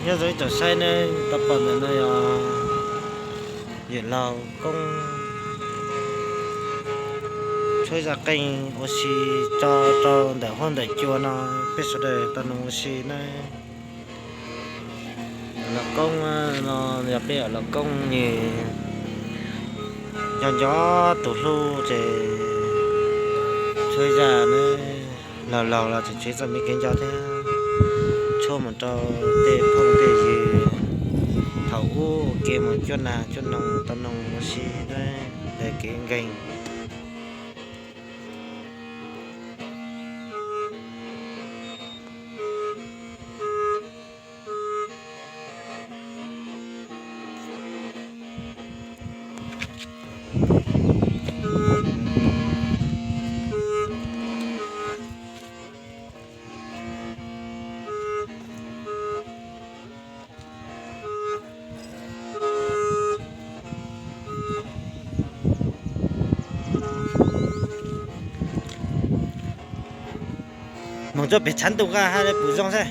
Nyob zoo ib tsoom saib, nej tau pom ntawm no yog yawm laug Koob tshuab zaj qeej ua si tso rau ntawm huab ntawm cua no, peb sawv daws tau noog ua si na. Yawm laug Koob no yog peb yawm laug Koob nws nco nco tus hlub ces tshuab zaj na, laug laug los tseem tshuav txoj me kev nco thiab, tshuab mus rau tej phooj tej ywg thaum ub ua ke mus cuab nas cuab noog tau noog ua si na, ntawm kev nkeeg. Moog tsuab pem tshav ntuj nqaj hab le pum zoo xwb.